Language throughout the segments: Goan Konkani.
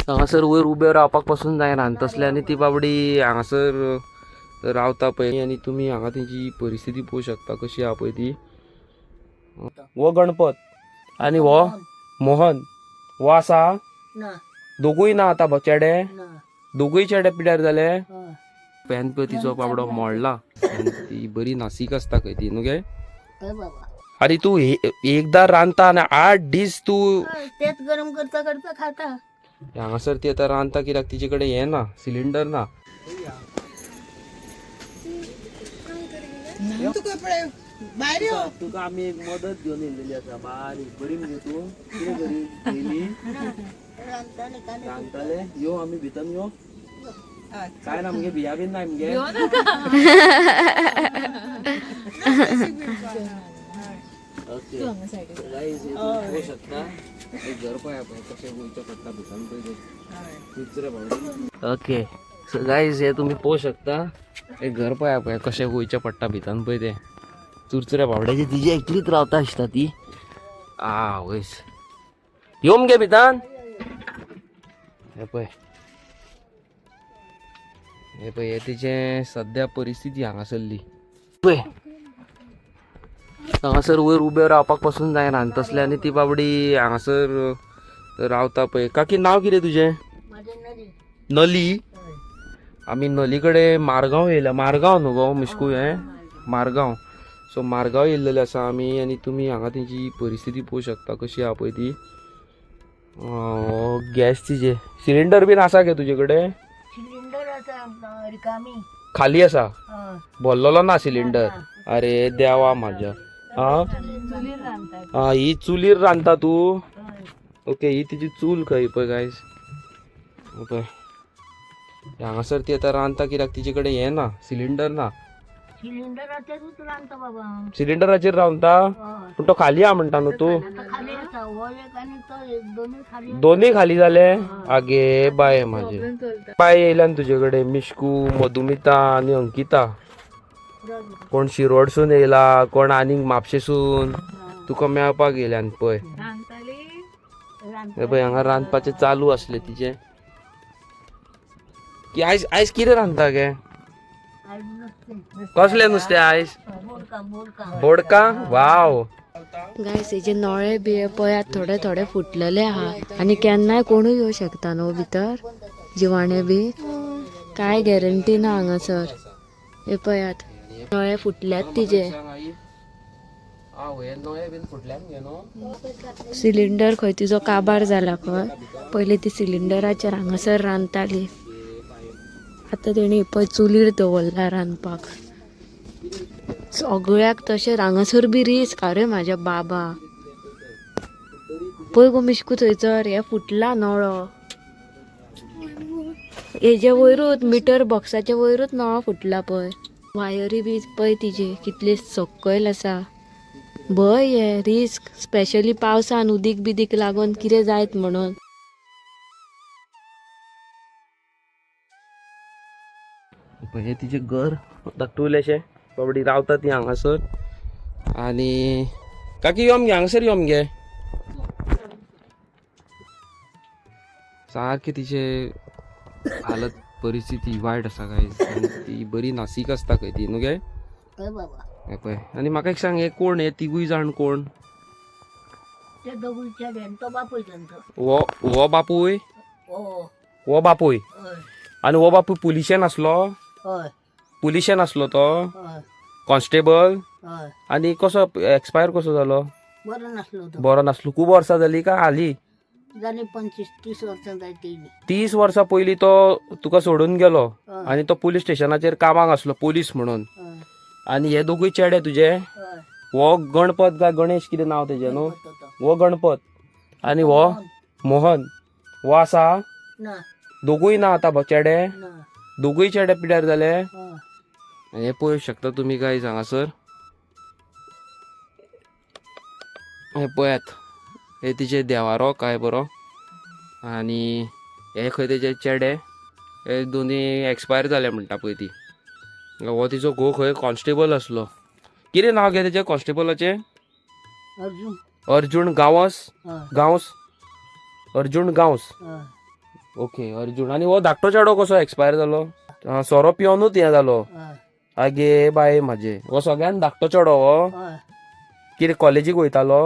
हांगासर वयर उबे रावपाक पासून जायना आनी तसले आनी ती बाबडी हांगासर रावता पळय आनी तुमी हांगा तेंची परिस्थिती पळोवंक शकता कशी आहा पळय ती. हो गणपत आनी हो मोहन हो आसा. ना. दोगूय ना आतां चेडे. ना. दोगूय चेडे पिड्यार जाले. हय. पॅन पळय तिचो बाबडो मोडला आनी ती बरी नासीक आसता खंय ती न्हू गे. हय बाबा. आनी तूं एकदां रांदता आनी 8 दीस तूं हय, तेच गरम करता करता खाता. हांगासर ती आतां रांदता कित्याक तिचे कडेन हें ना, सिलिंडर ना. तुका पळय भायर यो. तुका आमी एक मदत घेवन येयलेली आसा बारीक बरी मगे तूं कितें करी पयलीं रांदताले कांदे. रांदताले. यो आमी भितर यो. काय ना मगे, बिया बीन ना मगे. ओके गाईज, हे तुम्ही पळोवंक शकता हे घर पळय पळय कशें वयचें पडटा भितर पळय तें. दुसरे फावटी. ओके सो गाईज, हे तुमी पळोवंक शकता हे घर पळय पळय कशें वयचें पडटा भितर पळय तें. चुरचुऱ्या बावड्याची तिजी एकलीच रावता दिसता ती. आ वयस यो मगे भितर. हे पळय हे पळय हे तिचें सद्या परिस्थिती हांगासरली पळय. हांगासर वयर उबे रावपाक पासून जायना आनी तसले आनी ती बाबडी हांगासर रावता पळय. काकी नांव कितें तुजें? माझे नदी. नली. हय. आमी नली कडेन मारगांव येयल्या. मारगांव न्हू गो मिश्कू? हें मारगांव. सो मारगांव येयल्लेले आसा आमी आनी तुमी हांगा तेंची परिस्थिती पळोवंक शकता कशी आहा पळय ती. गॅस तिजे सिलिंडर बीन आसा गे तुजे कडेन? सिलिंडर आसा रिकामी. खाली आसा? हय. भरलेलो ना सिलिंडर? अरे देवा म्हाज्या. आं चुलीर रांदतात. आं ही चुलीर रांदता तूं? हय. ओके, ही तिची चूल खंय पळय गायज. पळय हांगासर ती आतां रांदता कित्याक तिचे कडेन हें ना, सिलिंडर ना. सिलिंडराचेरूच रांदता बाबा. सिलिंडराचेर रांदता? हय. पूण तो खाली आहा म्हणटा न्हू तूं? आता खाली आसा हो एक आनी तो एक, दोनूय खाली. दोनूय खाली जाले? आगे बाये म्हाजे. बाय येयल्यान तुजे कडेन मिश्कू, मधुमिता आनी अंकिता. कोण शिरोडसून येयला, कोण आनीक म्हापशेसून तुका मेळपाक येयल्यान पळय. हे पळय हांगा रांदपाचें चालू आसलें तिचें. की आयज आयज कितें रांदता गे? आयज नुस्तें. कसलें नुस्तें आयज? बोडका बोडका. बोडका? वाव. गायस, हेजे नळे बी पळयात थोडे थोडे फुटलेले आहा आनी केन्नाय कोणूय येवं शकता न्हू भितर, जिवाणे बी काय गॅरंटी ना हांगासर. हे पळयात नळे फुटल्यात तिजे. सिलिंडर खंय तिजो काबार जाला खंय. पयलीं ती सिलिंडराचेर हांगासर रांदताली, आतां तेणी पळय चुलीर दवरला रांदपाक. सगळ्याक तशें हांगासर बी रिस्क आरे म्हाज्या बाबा. पळय गो मिश्कू, थंयसर हे फुटला नळो. हेजे वयरूच मिटर बॉक्साच्या वयरूच नळो फुटला पळय. वायरी बी पळय तिजी कितली सकयल आसा. भंय हे रिस्क, स्पेशली पावसान उदीक बिदीक लागून कितें जायत म्हणून. हे तिचें घर धाकटुलेशें. बाबडी रावता ती हांगासर. आनी काकी यो मगे हांगासर, यो मगे. सारकें तिचे हालत परिस्थिती वायट आसा गायज. आनी ती बरी नासीक आसता खंय ती न्हू गे. हय बाबा. हे पळय आनी म्हाका एक सांग, हे कोण हे तिगूय जाण कोण? ते दोगूय चेडे आनी तो बापूय तांचो. हो हो बापूय? हो. हो बापूय. हय. आनी हो बापूय पुलिशेन आसलो? हय. पुलिशेन आसलो तो? हय. कॉन्स्टेबल? हय. आनी कसो एक्सपायर कसो जालो? बरो नासलो तो. बरो नासलो. खूब वर्सां जाली काय हाली? जाली 25-30 वर्सां जायत येयली. 30 वर्सां पयलीं तो तुका सोडून गेलो. हय. आनी तो पुलीस स्टेशनाचेर कामाक आसलो पोलीस म्हणून. हय. आनी हे दोगूय चेडे तुजे? हय. हो गणपत काय गणेश कितें नांव तेजें न्हू? तो तो. हो गणपत आनी हो मोहन हो आसा. ना. दोगूय ना आतां चेडे? ना. दोगूय चेडे पिड्यार जाले. हय. हे पळोवंक शकता तुमी गायज हांगासर. हे पळयात हे तिचे देवारो काय बरो. आनी हे खंय तेजे चेडे, हे दोनी एक्सपायर जाले म्हणटा पळय ती. हो तिचो घोव खंय कॉन्स्टेबल आसलो. कितें नांव गे तेजें कॉन्स्टेबलाचें? अर्जून. अर्जून गांवस. हय. गांवस, अर्जून गांवस. हय. ओके अर्जुन. आनी हो धाकटो चेडो कसो एक्सपायर जालो? सोरो पिवनूच हें जालो. हय. आगे बाये म्हाजे, हो सगळ्यान धाकटो चेडो हो. हय. कितें कॉलेजीक वयतालो?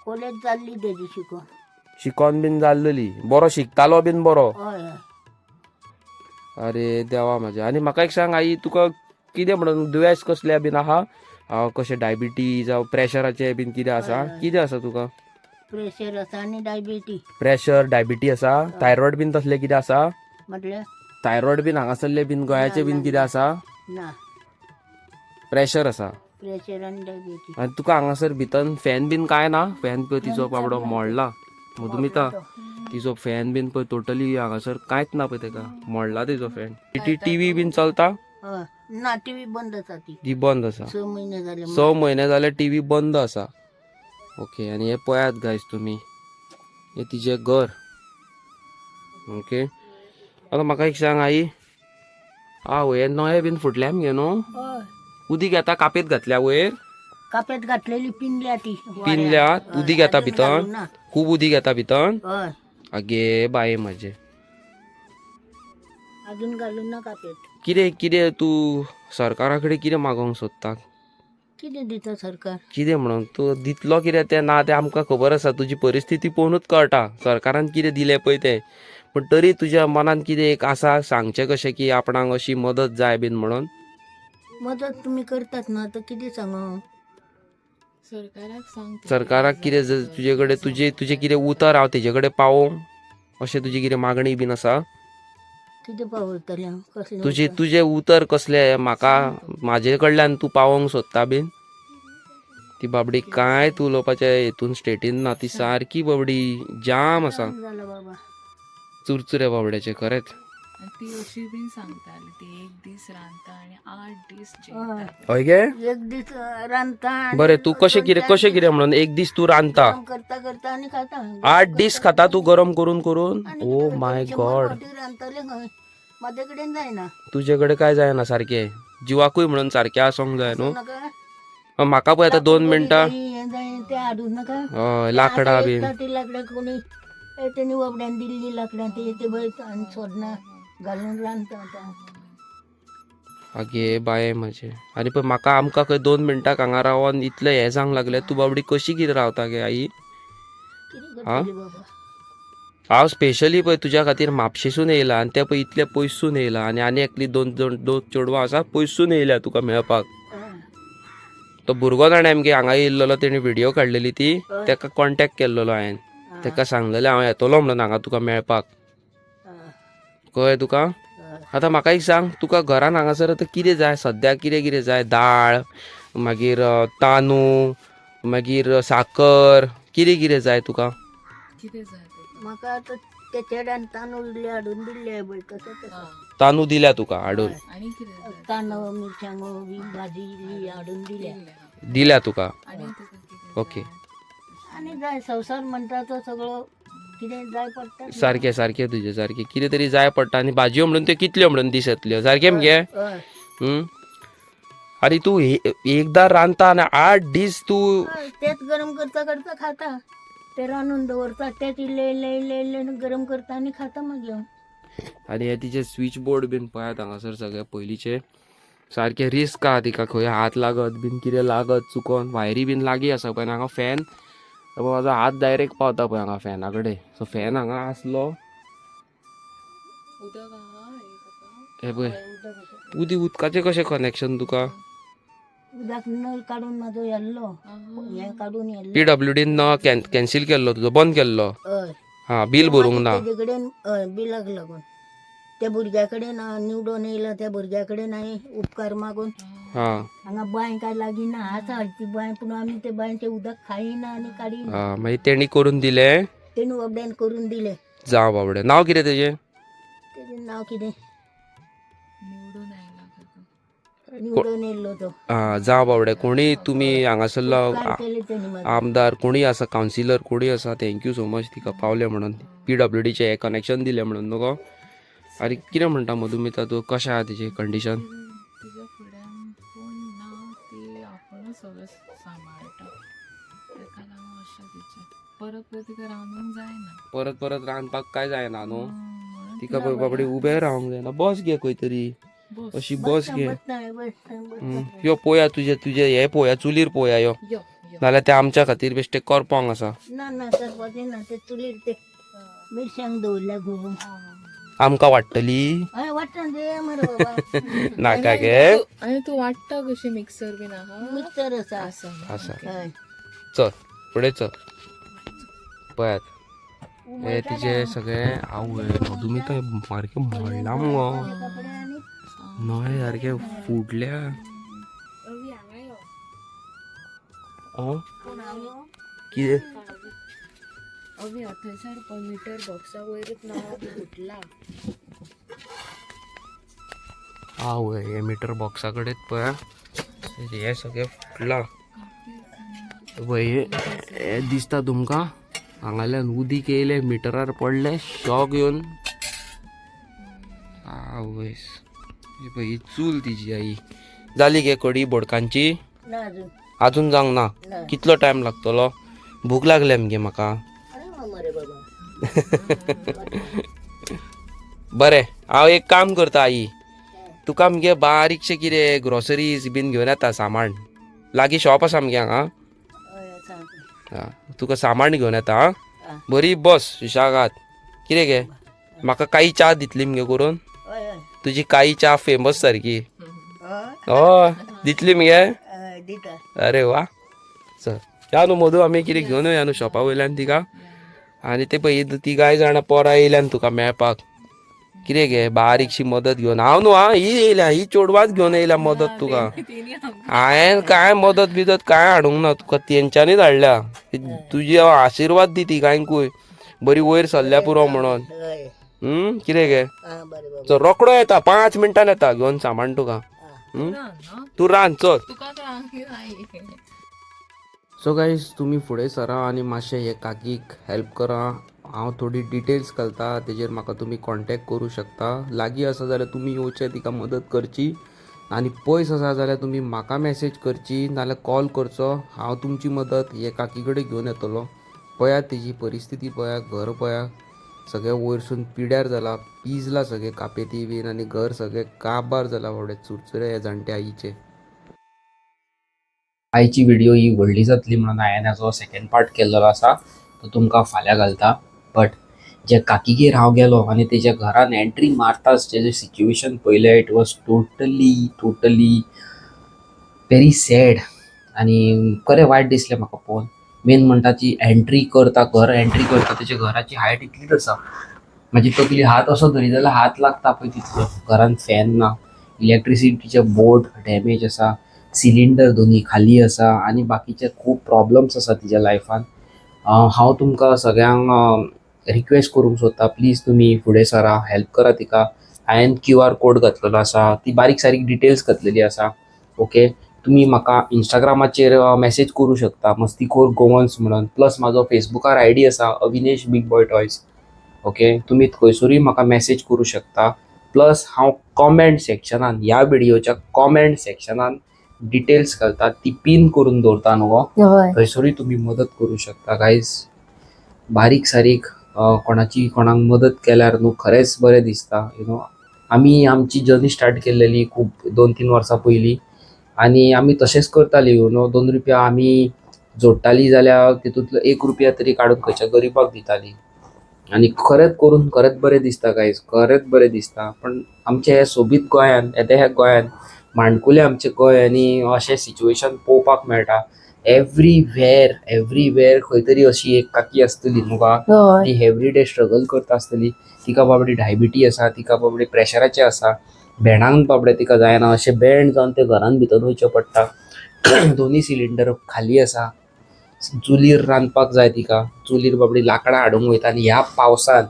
कॉलेज जाल्ली तेजी शिकोन. शिकोन बीन जाल्लेली, बरो शिकतालो बीन बरो. हय हय. अरे देवा म्हाज्या. आनी म्हाका एक सांग आई, तुका कितें म्हणून दुयेंस कसलें बीन आहा? कशें डायबिटीज जावं प्रेशराचें बीन कितें आसा? कितें आसा तुका? प्रेशर आसा आनी डायबिटी. प्रेशर डायबिटी आसा, थायरॉयड बीन तसलें कितें आसा? म्हटल्यार? थायरॉयड बीन हांगासरलें बीन गोंयाचें बीन कितें आसा? ना. प्रेशर आसा. प्रेशर आनी डायबिटी. आनी तुका हांगासर भितर फॅन बीन कांय ना? फॅन पळय तिचो बाबडो मोडला. मधुमिता, तिचो फॅन बीन पळय टोटली हांगासर कांयच ना पळय, तेका मोडला तिचो फॅन. ती टीव्ही बीन चलता? हय, ना, टीव्ही बंद आसा ती. ती बंद आसा. 6 म्हयने जाले. 6 म्हयने जाले टीव्ही बंद आसा. ओके. आनी हे पळयात गायज तुमी, हे तिजें घर. ओके, आतां म्हाका एक सांग आई, आवय, हे नळे बीन फुटल्या मगे न्हू? हय. उदीक येता? कापेत घातल्या वयर? कापेत घातलेली, पिनल्या ती. पिनल्या? हय, उदीक येता अजून भितर? घालूं ना. खूब उदीक येता भितर? हय. आगे बाये म्हाजे. अजून घालूं ना कापेत. कितें कितें तूं सरकारा कडेन कितें मागोवंक सोदता? कितें दिता सरकार? कितें म्हणून तूं दितलो कितें तें ना तें आमकां खबर आसा. तुजी परिस्थिती पळोवनूच कळटा सरकारान कितें दिलें पळय तें. पूण तरी तुज्या मनान कितें एक आसा सांगचें कशें की आपणाक अशी मदत जाय बीन म्हणून? मदत तुमी करतात ना, तर कितें सांगू? सरकाराक सांग. सरकाराक कितें तुजे कडेन तुजे तुजें कितें उतर हांव तेजे कडेन पावोवं अशें तुजी कितें मागणी बीन आसा? कितें पावयतलें हांव? कसलें तुजें उतर? तुजें उतर कसलें म्हाका म्हाजे कडल्यान तूं पावोवंक सोदता बीन? ती बाबडी कांयच उलोवपाच्या हेतून स्टेटीन ना, ती सारकी बाबडी जाम आसा. जालें बाबा. चुरचुरे बाबड्याचे खरेंच. ती अशी बीन सांगताली, ती एक दीस रांदता आनी 8 दीस जेवता. हय गे. एक दीस रांदता आनी बरें, तूं कशें कितें दोन चार कशें कितें म्हणून एक दीस तूं रांदता, गरम करता करता आनी खाता. 8 दीस खाता तूं गरम करून करून? आनी ओ कितें करतलें? माय 100 गॉड. फावटी रांदतलें खंय, म्हाजे कडेन जायना. तुजे कडेन काय जायना सारकें, जिवाकूय म्हणून सारकें आसोंक जाय न्हू. नाका. म्हाका पळय आतां 2 मिनटां. हें जाय तें हाडूं नाका. हय, लांकडां बीन. ती लांकडां कोणी तेणी बाबड्यान दिल्ली लांकडां ती ते पळय आनी सोदना घालून रांदता आतां. आगे बाये म्हाजे. आनी पळय म्हाका आमकां खंय 2 मिनटां हांगा रावन इतलें हें जावंक लागलें, तूं बाबडी कशी कितें रावता गे आई? कितें करतली बाबा? हांव स्पेशली पळय तुज्या खातीर म्हापशेसून येयला आनी ते पळय इतले पयसून येयला. आनी आनी एकली दोन दोन दोन चेडवां आसा पयसून येयल्या तुका मेळपाक. हय. तो भुरगो जाणा आमगे हांगा येयल्लो, तेणी व्हिडियो काडलेली ती, तेका कॉन्टेक्ट केल्लो हांवें, तेका सांगलेलें हांव येतलो म्हणून हांगा तुका मेळपाक. हय. कळ्ळें तुका? हय. आतां म्हाका एक सांग, तुका घरान हांगासर आतां कितें जाय सद्याक? कितें कितें जाय? दाळ, मागीर तांदूळ, मागीर साकर, कितें कितें जाय तुका? कितें जाय तुका? म्हाका आतां ते चेड्यान तांदूळ इल्ले हाडून दिल्ले पळय तशें तशें. तांदूळ दिल्या तुका हाडून? आनी कितें जाय? तांदूळ, मिरसांगो बी भाजी इल्ली हाडून दिल्या. दिल्या तुका? आनी तुका कितें? ओके. आनी जाय, संवसार म्हणटा तो सगळो कितें जाय पडटा. सारकें सारकें तुजें सारकें कितें तरी जाय पडटा. आनी भाजयो म्हणून त्यो कितल्यो म्हणून दीस येतल्यो सारकें मगे? हय. आनी तूं एकदां रांदता आनी 8 दीस तूं हय, तेच गरम करता करता खाता, ते रांदून दवरता, तेच इल्ले इल्ले इल्ले इल्ले गरम करता आनी खाता मागीर हांव. आनी हे तिचे स्विच बोर्ड बीन पळयात हांगासर सगळे पयलींचे, सारकें रिस्क आहा तिका, खंय हात लागत बीन कितें लागत चुकोन. वायरी बीन लागीं आसा पळय हांगा फॅन, म्हाजो हात डायरेक्ट पावता पळय हांगा फॅना कडेन. सो फॅन हांगा आसलो. उदक आहा एक आतां. हे पळय उदीक, उदकाचें कशें कनेक्शन तुका? उदक नळ काडून म्हाजो येल्लो, हें काडून येल्लो. पीडब्ल्यूडीन नळ कॅन्सील केल्लो तुजो, बंद केल्लो? हय. हा, बील भरूंक ना. तेजे कडेन हय, बिलाक लागून त्या भुरग्या कडेन निवडून येयला त्या भुरग्या कडेन हांवें उपकार मागून. हा. हांगा बांय काय लागीं ना, आसा ती बांय, पूण आमी ते बांयचें उदक खायना आनी काडिना. हा, मागीर तेणी करून दिलें? तेणी बाबड्यान करून दिलें. जावं बाबडे. नांव कितें तेजें? तेजें नांव कितें? निवडून आयला का तूं? निवडून येयल्लो तो. हा, जावं बाबडे. कोणी तुमी हांगासरलो उपकार केले तेणी म्हाका. आमदार कोणी आसा, कावन्सिलर कोणी आसा, thank you so much तिका पावलें म्हणून, पीडब्ल्यूडीचें हें कनेक्शन दिलें म्हणून न्हू गो. आनी कितें म्हणटा मधुमिता तूं, कशें आहा तिजें कंडिशन? तिच्या फुड्यान कोण ना, ती आपुणूच सगळें सांबाळटा, ताका लागून अशें तिचें परत परत तिका रांदूंक जायना. परत परत रांदपाक काय जायना न्हू? तिका पळय बाबडी उबें रावंक जायना. बस घे खंय तरी, अशी बस घे. बसता बसता बसता. यो पोया, तुजे तुजे हे पोया, चुलीर पोया यो. यो यो. नाल्यार ते आमच्या खातीर बेश्टे करपोंक आसा. ना ना, करपाचें ना ते. चुलीर ते मिरसांग दवरल्या घोवन. आमकां वाडटली. हय, वाटण दे मरे बाबा. नाका गे. आनी तूं वाडटा कशी? मिक्सर बीन आहा? मिक्सर आसा. आसा. आसा. हय. चल, फुडें चल. पळयात हे तिचे सगळे. आवय, तुमी तर सारकें म्हणलां मुगो. कपडे आनी नळे सारके फुडल्या. अवी, हांगा यो. आं, कितें? अवी, थंयसर पळय, मिटर बॉक्सा वयरच नळो बी फुटला. आवय, हे मिटर बॉक्सा कडेन पळया, हे सगळें फुटलां पळय. हे हे दिसता तुमकां? हांगाल्यान उदीक येयलें, मिटरार पडलें, शॉक येवन. आवयस, ही पळय, ही चूल तिजी. आई, जाली गे कडी बोडकांची? ना अजून. अजून जावंक ना? ना. कितलो टायम लागतलो? भूक लागल्या मगे म्हाका. अरे मरे बाबा. बरें, हांव एक काम करता आई, तुका मगे बारीकशें कितें ग्रोसरीज बीन घेवन येता सामान. लागीं शॉप आसा मगे हांगा. हय, सांग. आं, तुका सामान घेवन येता आं. आं. बरी बस सुशेगाद. कितें गे, म्हाका काही च्या दितली मगे करून? हय हय. तुजी काही च्या फेमस सारकी. हय. हय, दितली मगे? हय, दिता. अरे वा. चल या न्हू मधू, आमी कितें घेवन या न्हू शॉपा वयल्यान तिका. आनी ते पळय, तिगाय जाणां पोरां येयल्यान तुका मेळपाक. कितें गे, बारीकशी मदत घेवन हांव न्हू. आं, ही येयल्या, ही चेडवाच घेवन येयल्या मदत तुका. हांवें कांय मदत बिदत कांय हाडूंक ना तुका, तेंच्यांनीच हाडल्या. तुजी हांव आशिर्वाद दी तिगांकूय, बरी वयर सरल्या पुरो म्हणून. हय. कितें गे? आं, बरें बाबा. चल, रोकडो येता, 5 मिनटान येता घेवन सामान तुका. तूं रांद, चल. तुका सांग आई. सो गायज, तुमी फुडें सरा आनी मातशें हे काकीक हेल्प करा. हांव थोडी डिटेल्स घालता, तेजेर म्हाका तुमी कॉन्टेक्ट करूं शकता. लागीं आसा जाल्यार तुमी येवचें, तिका मदत करची आनी पयस आसा जाल्यार तुमी म्हाका मॅसेज करची नाल्यार कॉल करचो. हांव तुमची मदत हे काकी कडेन घेवन येतलो. पळयात तिजी परिस्थिती पळया, घर पळया, सगळें वयरसून पिड्यार जाला, पिजला सगळें कापेती बीन आनी घर सगळें काबार जाला बाबडे, चुरचुरे ह्या जाणट्या आईचे. आयची व्हिडिओ ही व्हडली जातली म्हणून हांवें हाजो सेकंड पार्ट केल्लो आसा, तो तुमकां फाल्यां घालता. बट जे काकीगेर हांव गेलो आनी तेज्या घरान एंट्री मारताच जें सिच्युएशन पळयलें, it was totally totally very sad आनी खरें वायट दिसलें म्हाका पळोवन. मेन म्हणटा ती एंट्री करता, घर एंट्री करता, तेच्या घराची हायट इतलीच आसा, म्हाजी तकली हात असो धरी जाल्यार हात लागता पळय तितलो. घरान फॅन ना, इलेक्ट्रिसिटीचे बोर्ड डॅमेज आसा, सिलिंडर दोनी खाली आसा आनी बाकीचे खूब प्रॉब्लम्स आसा तिच्या लायफान. हांव तुमकां सगळ्यांक रिक्वेस्ट करूंक सोदता, प्लीज तुमी फुडें सरा, हेल्प करा तिका. हांवें क्यू आर कोड घातलेलो आसा, ती बारीक सारीक डिटेल्स घातलेली आसा. ओके, तुमी म्हाका इंस्टाग्रामाचेर मॅसेज करूं शकता, मस्तीखोर गोवन्स म्हणून. प्लस म्हाजो फेसबुकार I D आसा, अविनेश बीग बॉय टॉयज. ओके, तुमी खंयसरूय म्हाका मॅसेज करूं शकता. प्लस हांव कॉमेंट सेक्शनान, ह्या व्हिडियोच्या कॉमेंट सेक्शनान डिटेल्स घालता, ती पीन करून दवरता न्हू गो. हय. थंयसरूय तुमी मदत करूं शकता गायज. बारीक सारीक कोणाची कोणाक मदत केल्यार न्हू खरेंच बरें दिसता you know. आमी आमची जर्नी स्टार्ट केलेली खूब 2-3 वर्सां पयलीं आनी आमी तशेंच करताली you know. 2 रुपया आमी जोडटाली जाल्यार तितूंतलो 1 रुपया तरी काडून खंयच्या गरिबाक दिताली आनी खरेंच करून खरेंच बरें दिसता गायज, खरेंच बरें दिसता. पण आमच्या ह्या सोबीत गोंयान, येद्या ह्या गोंयान, माणकुलें आमचें गोंय आनी अशें सिच्युएशन पळोवपाक मेळटा. एवरीवेर एवरीवेर खंय तरी अशी एक काकी आसतली न्हू गा, ती एवरीडे स्ट्रगल करता आसतली. तिका बाबडी डायबिटी आसा, तिका बाबडी प्रेशराचें आसा, भेंडांक बाबडे तिका जायना, अशें बेंड जावन तें घरान भितर वयचें पडटा. दोनी सिलिंडर खाली आसा, चुलीर रांदपाक जाय तिका, चुलीर बाबडी लांकडां हाडूंक वयता. आनी ह्या पावसान,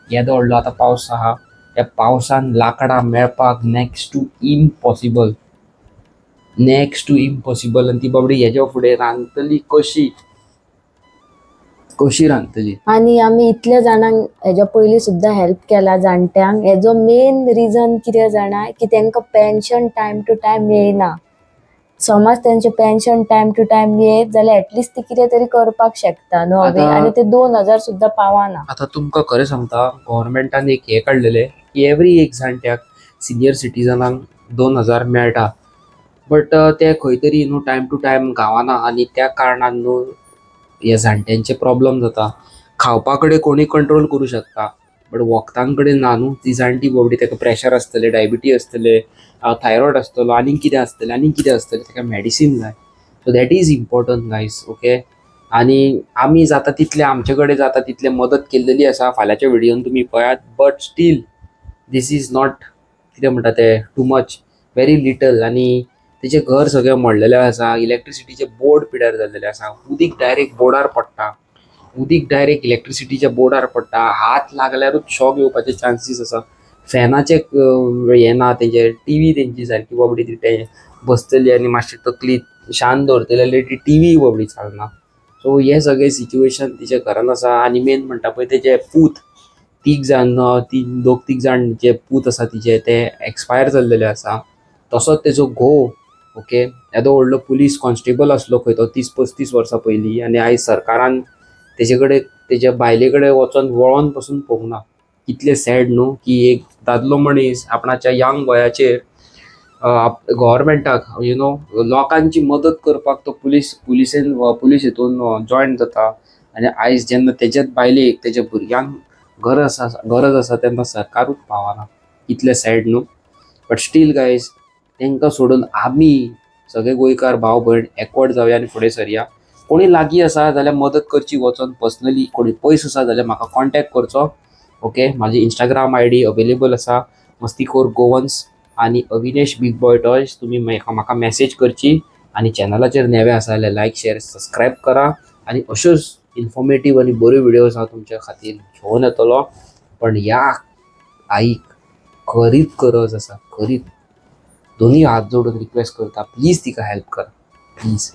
येदो व्हडलो आतां पावस आहा, ह्या पावसान लांकडां मेळपाक next to impossible, next to impossible. आनी ती बाबडी हेज्या फुडें रांदतली कशी, कशी रांदतली? आनी आमी इतल्या जाणांक हेज्या पयलीं सुद्दां हेल्प केला जाणट्यांक. हेजो मेन रिजन कितें जाणा, की तांकां पेन्शन टायम टू टायम मेळना. समज तेंचे पेन्शन टायम टू टायम येत जाल्यार एटलिस्ट ती कितें तरी करपाक शकता न्हू अभी. आनी ते 2000 सुद्दां पावना. आतां तुमकां खरें सांगता, गव्हर्मेंटान एक हें काडलेलें की एवरी एक जाणट्याक, सिनियर सिटीजनाक 2000 मेळटा, बट ते खंय तरी न्हू टायम टू टायम गावना आनी त्या कारणान न्हू ह्या जाणट्यांचे प्रॉब्लम जाता. खावपा कडेन कोणूय कंट्रोल करूं शकता, बट वखदां कडेन ना न्हू. ती जाणटी बाबडी, ताका प्रेशर आसतलें, डायबिटीज आसतलें, थायरॉयड आसतलो, आनीक कितें आसतलें, आनीक कितें आसतलें, ताका मेडिसीन जाय. So that is important, guys, okay? आनी आमी जाता तितलें, आमचे कडेन जाता तितलें मदत केल्लेली आसा. फाल्यांच्या व्हिडियोन तुमी पळयात. But still this is not, कितें म्हणटा तें, टू मच, व्हेरी लिटल. आनी तेजें घर सगळें मोडलेलें आसा, इलेक्ट्रिसिटीचे बोर्ड पिड्यार जाल्लेले आसा, उदीक डायरेक्ट बोर्डार पडटा, उदीक डायरेक्ट इलेक्ट्रिसिटीच्या बोर्डार पडटा, हात लागल्यारूच शॉक येवपाचे चान्सीस आसा. फॅनाचे हें ना तेजे, टिवी तेंची सारकी बाबडी ती बसतली आनी मातशी तकली शांत दवरतली जाल्यार ती टिवी बाबडी चलना. सो हे सगळे सिच्युएशन तिच्या घरान आसा. आनी मेन म्हणटा पळय, तेजे पूत तीग जाण, ती दोग तीग जाण जे पूत आसा तिजे ते एक्सपायर जाल्लेले आसा. तसोच तेजो घोव, ओके, येदो व्हडलो पुलीस कॉन्स्टेबल आसलो खंय तो 30-35 वर्सां पयलीं, आनी आयज सरकारान तेजे कडेन, तेज्या बायले कडेन वचोन वळोन पसून पळोवंक ना. कितलें सॅड न्हू की एक दादलो मनीस आपणाच्या यंग वयाचेर गव्हर्मेंटाक, you know, लोकांची मदत करपाक तो पुलिसेन पुलीस हितून जॉयन जाता आनी आयज जेन्ना तेज्याच बायलेक, तेज्या भुरग्यांक गरज आसा तेन्ना सरकारूच पावना. कितलें सॅड न्हू? बट स्टील गायज, तांकां सोडून आमी सगळे गोंयकार भाव भयण एकवट जावया आनी फुडें सरया. कोणी लागीं आसा जाल्यार मदत करची वचोन पर्सनली, कोणी पयस आसा जाल्यार म्हाका कॉन्टेक्ट करचो, ओके? म्हाजी इंस्टाग्राम आयडी अवेलेबल आसा, मस्तीखोर गोवन्स आनी अविनेश बीग बॉय टॉयज. तुमी म्हाका मॅसेज करची आनी चॅनलाचेर नवे आसा जाल्यार लायक, शेअर, सबस्क्रायब करा आनी अश्योच इन्फॉर्मेटीव आनी बऱ्यो व्हिडियोज हांव तुमच्या खातीर घेवन येतलो. पण ह्या आईक खरीच गरज आसा, खरीच. दोनूय हात जोडून रिक्वेस्ट करता, प्लीज तिका हेल्प करा, प्लीज.